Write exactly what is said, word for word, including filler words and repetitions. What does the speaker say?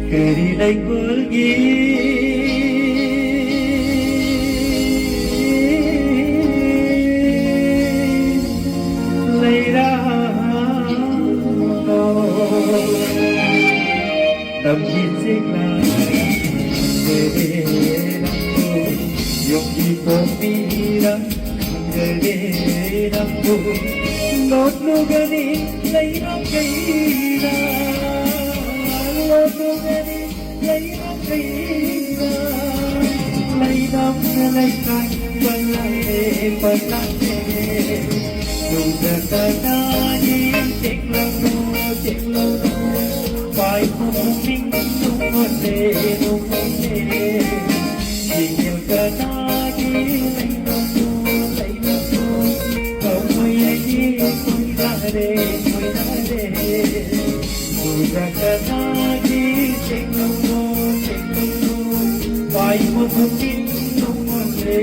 ꯀꯔꯤ ꯂꯩꯀꯣꯜꯒꯤ ꯂꯩꯔꯥꯡꯅꯣ? ꯇꯝꯒꯤ ꯆꯦꯛꯂꯥꯡ ꯂꯩꯔꯦ ꯅꯪꯕꯨ, ꯌꯨꯝꯒꯤ ꯄꯣꯝꯕꯤꯔꯥꯡ ꯈꯪꯗꯔꯦ ꯅꯪꯕꯨ꯫ ꯂꯣꯠꯂꯨꯒꯅꯤ ꯂꯩꯔꯥꯡ ꯀꯩꯔꯥ, ꯂꯣꯠꯂꯨꯒꯅꯤ ꯂꯩꯔꯥꯡ ꯀꯩꯔꯥ꯫ ꯂꯩꯔꯥꯡꯅ ꯂꯩꯀꯥꯏ ꯄꯜꯂꯛꯂꯦ, ꯄꯜꯂꯛꯂꯦ꯫ ꯇꯨꯗ ꯀꯅꯥꯒꯤ ꯆꯦꯛꯂꯧꯅꯣ, ꯆꯦꯛꯂꯧꯅꯣ? ꯄꯥꯏꯈꯣꯝ ꯄꯨꯛꯅꯤꯡ ꯅꯨꯡꯉꯣꯜꯂꯦ, ꯅꯨꯡꯉꯣꯜꯂꯦ꯫ ꯁꯤꯡꯅꯤꯜ ꯀꯅꯥꯒꯤ ꯂꯩꯅꯣꯅꯣ, ꯂꯩꯅꯣꯅꯣ? ꯀꯧꯕ ꯌꯥꯏꯌꯦ, ꯀꯣꯏꯔꯛꯂꯦ, ꯀꯣꯏꯔꯛꯂꯦ꯫ ꯇꯨꯗ ꯀꯅꯥꯒꯤ ꯆꯦꯛꯂꯧꯅꯣ, ꯆꯦꯛꯂꯧꯅꯣ? ꯄꯥꯏꯈꯣꯝ ꯄꯨꯛꯅꯤꯡ ꯅꯨꯡꯉꯣꯜꯂꯦ,